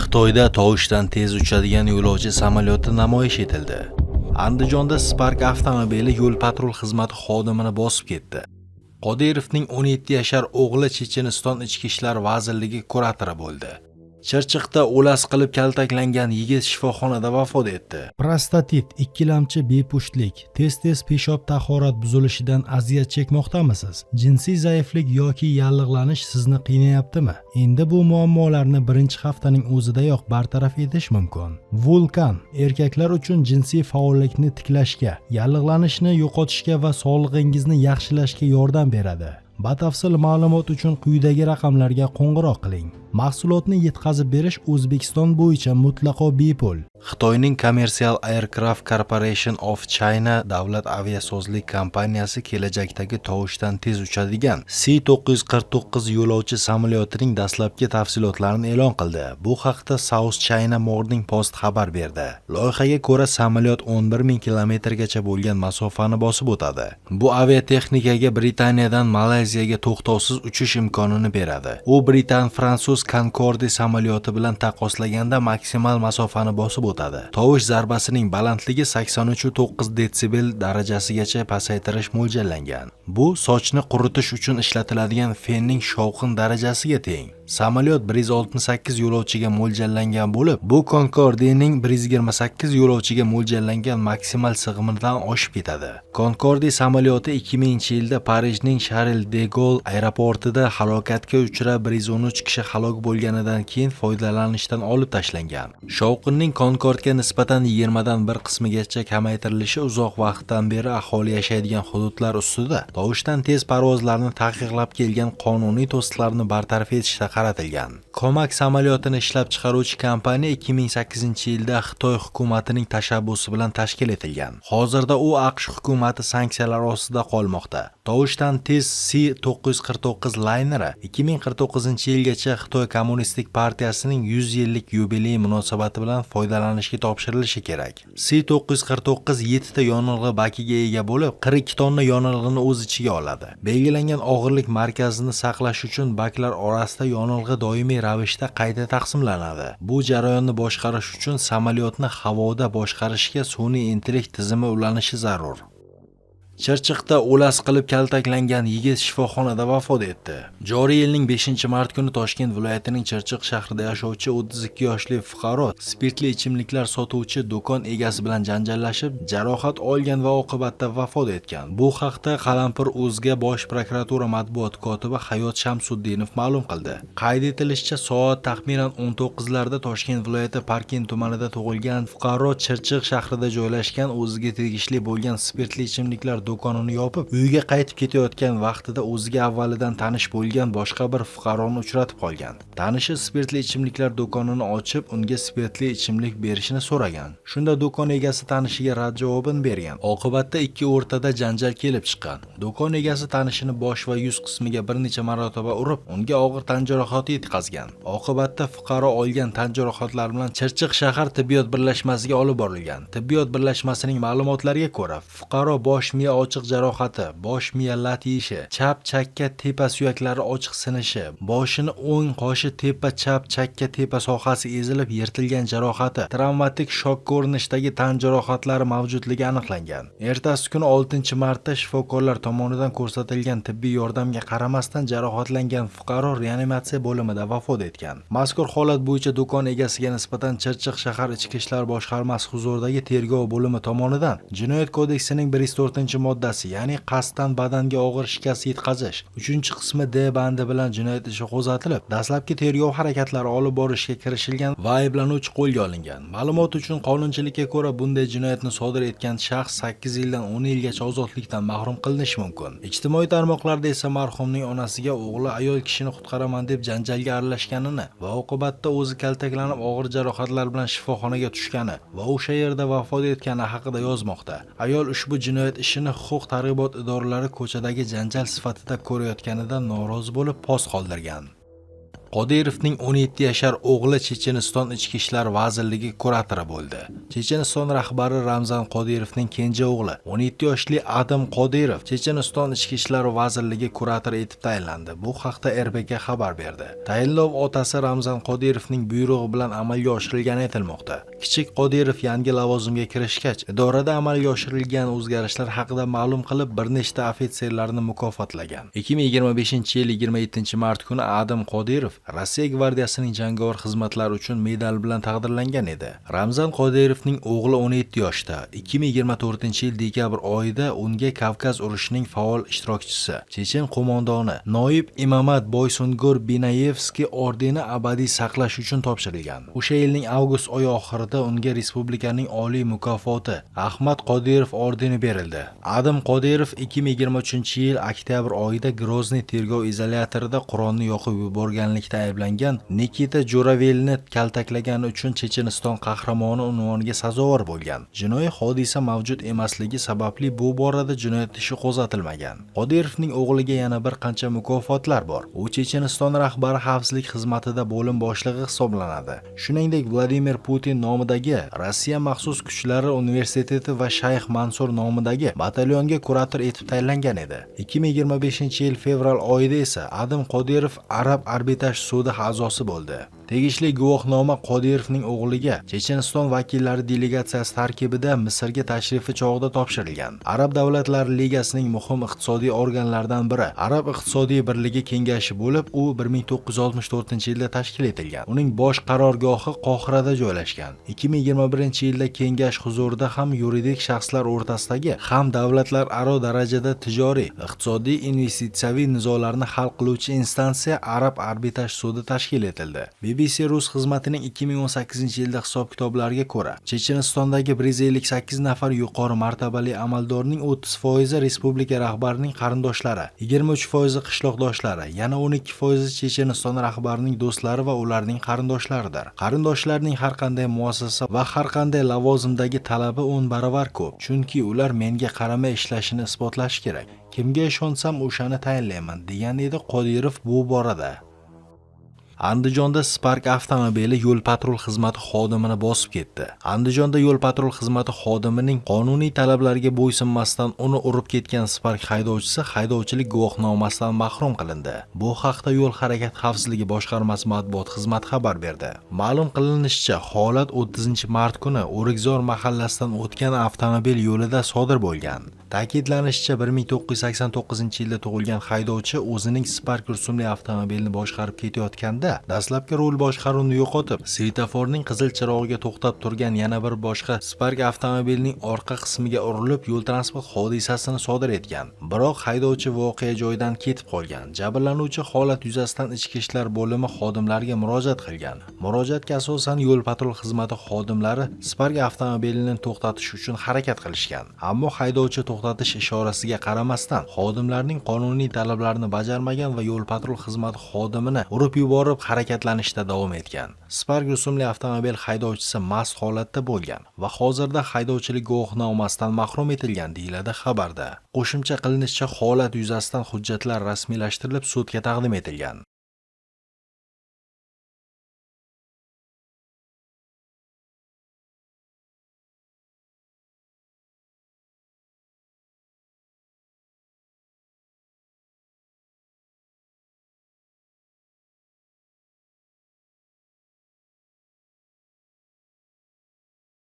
Xitoyda tovushdan tez uchadigan yo'lovchi samolyoti namoyish etildi. Andijonda Spark avtomobili yo'l patrul xizmati xodimini bosib ketdi. Qodirovning 17 yashar o'g'li Checheniston Ichki ishlar vazirligi kuratori bo'ldi. Chirchiqda o'las qilib kaltaklangan yigit shifoxonada vafot etdi. Prostatit, ikkilamchi bepushtlik, tez-tez peshob tahorat buzilishidan aziyat chekmoqdamisiz? Jinsiy zaiflik yoki yallig'lanish sizni qiynayaptimi? Endi bu muammolarni birinchi haftaning o'zidayoq bartaraf etish mumkin. Vulkan erkaklar uchun jinsiy faollikni tiklashga, yallig'lanishni yo'qotishga va sog'lig'ingizni yaxshilashga yordam beradi. Batafsil ma'lumot uchun quyidagi raqamlarga qo'ng'iroq qiling. Mahsulotni yetkazib berish O'zbekiston bo'yicha mutlaqo bepul. Xitoyning Commercial Aircraft Corporation of China davlat aviasozlik kompaniyasi kelajakdagi tovushdan tez uchadigan C-949 yo'lovchi samolyotining dastlabki tafsilotlarini e'lon qildi. Bu haqda South China Morning Post xabar berdi. Loyihaga ko'ra, samolyot 11 ming kilometrgacha bo'lgan masofani bosib o'tadi. Bu aviatexnikaga Britaniyadan Malayziyaga to'xtovsiz uchish imkonini beradi. U britan-fransuz Concorde samolyoti bilan taqqoslaganda maksimal masofani bosib o'tadi. Tovush zarbasining balandligi 83,9 detsibel darajasigacha pasaytirish mo'ljallangan. Bu sochni quritish uchun ishlatiladigan fenning shovqin darajasiga teng. Samolyot 168 yo'lovchiga mo'ljallangan bo'lib, bu Concordening 128 yo'lovchiga mo'ljallangan maksimal sig'imidan oshib ketadi. Concorde samolyoti 2000-yilda Parijning Sharl de Gaulle aeroportida halokatga uchrab, 113 kishi halok bo'lganidan keyin foydalanishdan olib tashlangan. Shovqinning Concordga nisbatan 20 dan bir qismigacha kamaytirilishi uzoq vaqtdan beri aholi yashaydigan hududlar ustida tovushdan tez parvozlarni taqiqlab kelgan qonuniy to'siqlarni bartaraf etishga qaratilgan. Comac samolyotini ishlab chiqaruvchi kompaniya 2008-yilda Xitoy hukumatining tashabbusi bilan tashkil etilgan. Hozirda u AQSh hukumati sanksiyalari ostida qolmoqda. Tovushdan tez C-949 layneri 2049-yilgacha Xitoy Kommunistik partiyasining 100 yillik yubileyi munosabati bilan foydalanishga topshirilishi kerak. C-949 7 ta yonilg'i bakiga ega bo'lib, 42 tonna yonilg'ini o'z ichiga oladi. Belgilangan og'irlik markazini saqlash uchun baklar orasida yonilg'i doimiy ravishda qayta taqsimlanadi. Bu jarayonni boshqarish uchun samolyotni havoda boshqarishga sun'iy intellekt tizimi ulanishi zarur. Chirchiqda o'las qilib kaltaklangan yigit shifoxonada vafot etdi. Joriy yilning 5-mart kuni Toshkent viloyatining Chirchiq shahrida yashovchi 32 yoshli fuqaro spirtli ichimliklar sotuvchi do'kon egasi bilan janjallashib, jarohat olgan va oqibatda vafot etgan. Bu haqda Qalampir o'zga bosh prokuratura matbuot kotibi Hayot Shamsuddinov ma'lum qildi. Qayd etilishicha, soat taxminan 19 larda Toshkent viloyati Parkent tumanida tug'ilgan fuqaro Chirchiq shahrida joylashgan o'ziga tegishli bo'lgan spirtli ichimliklar do'konini yopib, uyiga qaytib ketayotgan vaqtida o'ziga avvalidan tanish bo'lgan boshqa bir fuqaroni uchratib qolgan. Tanishi spirtli ichimliklar do'konini ochib, unga spirtli ichimlik berishini so'ragan. Shunda do'kon egasi tanishiga rad javobini bergan. Oqibatda ikki o'rtada janjal kelib chiqqan. Do'kon egasi tanishini bosh va yuz qismiga bir necha marotaba urib, unga og'ir tan jarohati yetkazgan. Oqibatda fuqaro olgan tan jarohatlari bilan Chirchiq shahar tibbiyot birlashmasiga olib borilgan. Tibbiyot birlashmasining ma'lumotlariga ko'ra, fuqaro bosh miya ochiq jarohati, bosh miya lat yeyishi, chap chakka tepa suyaklari ochiq sinishi, boshini o'ng qoshi tepa chap chakka tepa sohasi ezilib yirtilgan jarohati, travmatik shok ko'rinishidagi tan jarohatlari mavjudligi aniqlangan. Ertasi kuni 6-martda shifokorlar tomonidan ko'rsatilgan tibbiy yordamga qaramasdan jarohatlangan fuqaro reanimatsiya bo'limida vafot etgan. Mazkur holat bo'yicha do'kon egasiga nisbatan Chirchiq shahar Ichki ishlar boshqarmasi huzuridagi tergov bo'limi tomonidan Jinoyat kodeksining 104-moddasi, ya'ni qasddan badanga og'ir shikast yetkazish 3-qismi D bandi bilan jinoyat ishi qo'zg'atilib, dastlabki tergov harakatlari olib borishga kirishilgan va ayblanuvchi qo'lga olingan. Ma'lumot uchun, qonunchilikka ko'ra, bunday jinoyatni sodir etgan shaxs 8 yildan 10 yilgacha ozodlikdan mahrum qilinishi mumkin. Ijtimoiy tarmoqlarda esa marhumning onasiga o'g'li ayol kishini qutqaraman deb janjalga aralashganini va oqibatda o'zi kaltaklanib, og'ir jarohatlar bilan shifoxonaga tushgani va o'sha yerda vafot etgani haqida yozmoqda. Ayol ushbu jinoyat ishini huquq tartibot idoralari ko'chadagi janjal sifatida ko'rayotganidan norozi bo'lib, post qoldirgan. Qodirovning 17 yashar o'g'li Checheniston Ichki ishlar vazirligi kuratori bo'ldi. Checheniston rahbari Ramzan Qodirovning kenja o'g'li 17 yoshli Adam Qodirov Checheniston Ichki ishlar vazirligi kuratori etib tayinlandi. Bu haqda RBK xabar berdi. Tayinlov otasi Ramzan Qodirovning buyrug'i bilan amalga oshirilgani aytilmoqda. Kichik Qodirov yangi lavozimga kirishgach, idorada amalga oshirilgan o'zgarishlar haqida ma'lum qilib, bir nechta ofitserlarni mukofotlagan. 2025-yil 27-mart kuni Adam Qodirov Rossiya gvardiyasining jangovar xizmatlari uchun medal bilan taqdirlangan edi. Ramzan Qodirovning o'g'li 17 yoshda. 2024-yil dekabr oyida unga Kavkaz urushining faol ishtirokchisi, chechen qo'mondoni Noib Imamat Boysungur Binayevskiy ordeni abadiy saqlash uchun topshirilgan. O'sha yilning avgust oyi oxirida unga respublikaning oliy mukofoti Ahmad Qodirov ordeni berildi. Adam Qodirov 2023-yil oktyabr oyida Grozniy tergov izolyatorida Qur'onni yoqib yuborganlikda ayblangan Nikita Juravelni kaltaklagani uchun Checheniston qahramoni unvoniga sazovor bo'lgan. Jinoiy hodisa mavjud emasligi sababli bu borada jinoyat ishi qo'zg'atilmagan. Qodirovning o'g'liga yana bir qancha mukofotlar bor. U Checheniston rahbari xavfsizlik xizmatida bo'lim boshlig'i hisoblanadi. Shuningdek, Vladimir Putin nomidagi Rossiya maxsus kuchlari universiteti va Shayx Mansur nomidagi batalyonga kurator etib tayinlangan edi. 2025-yil fevral oyida esa Adam Qodirov Arab arbitraj sudi a'zosi bo'ldi. Tegishli guvohnoma Qodirovning o'g'liga Checheniston vakillari delegatsiyasi tarkibida Misrga tashrifi chog'ida topshirilgan. Arab davlatlari ligasining muhim iqtisodiy organlaridan biri Arab iqtisodiy birligi kengashi bo'lib, u 1964-yilda tashkil etilgan. Uning bosh qarorgohi Qohirada joylashgan. 2021-yilda kengash huzurida ham yuridik shaxslar o'rtasidagi, ham davlatlararo darajada tijoriy, iqtisodiy, investitsiyaviy nizolarni hal qiluvchi instansiya Arab arbitraj sudi tashkil etildi. BBC rus xizmatining 2018-yilda hisob-kitoblariga ko'ra, Chechenistondagi 158 nafar yuqori martabali amaldorning 30% respublika rahbarining qarindoshlari, 23% qishloqdoshlari, yana 12% Checheniston rahbarining do'stlari va ularning qarindoshlaridir. Qarindoshlarning har qanday muassasa va har qanday lavozimdagi talabi 10 baravar ko'p, chunki ular menga qaramay ishlashini isbotlashi kerak. Kimga ishonsam, o'shani tayinlayman, degan edi Qodirov bu borada. Andijonda Spark avtomobili yo'l patrul xizmati xodimini bosib ketdi. Andijonda yo'l patrul xizmati xodimining qonuniy talablariga bo'ysunmasdan uni urib ketgan Spark haydovchisi haydovchilik guvohnomasidan mahrum qilindi. Bu haqda Yo'l harakati xavfsizligi boshqarmasi matbuot xizmati xabar berdi. Ma'lum qilinishicha, holat 30-mart kuni O'rikzor mahallasidan o'tgan avtomobil yo'lida sodir bo'lgan. Ta'kidlanishicha, 1989-yilda tug'ilgan haydovchi o'zining Spark rusumli avtomobilini boshqarib ketayotganda dastlabki rul boshqaruvni yo'qotib, svetoforning qizil chirog'iga to'xtab turgan yana bir boshqa Spark avtomobilining orqa qismiga urilib, yo'l transport hodisasini sodir etgan. Biroq haydovchi voqea joyidan ketib qolgan. Jabrlanuvchi holat yuzasidan Ichki ishlar bo'limi xodimlariga murojaat qilgan. Murojaatga asosan yo'l patrul xizmati xodimlari Spark avtomobilini to'xtatish uchun harakat qilishgan. Ammo haydovchi to'xtatish ishorasiga qaramasdan xodimlarning qonuniy talablarini bajarmagan va yo'l patrul xizmati xodimini urib yuborib harakatlanishda davom etgan. Spark rusumli avtomobil haydovchisi mast holatda bo'lgan va hozirda haydovchilik guvohnomasidan mahrum etilgan, deyiladi xabarda. Qo'shimcha qilinishicha, holat yuzasidan hujjatlar rasmiylashtirilib, sudga taqdim etilgan.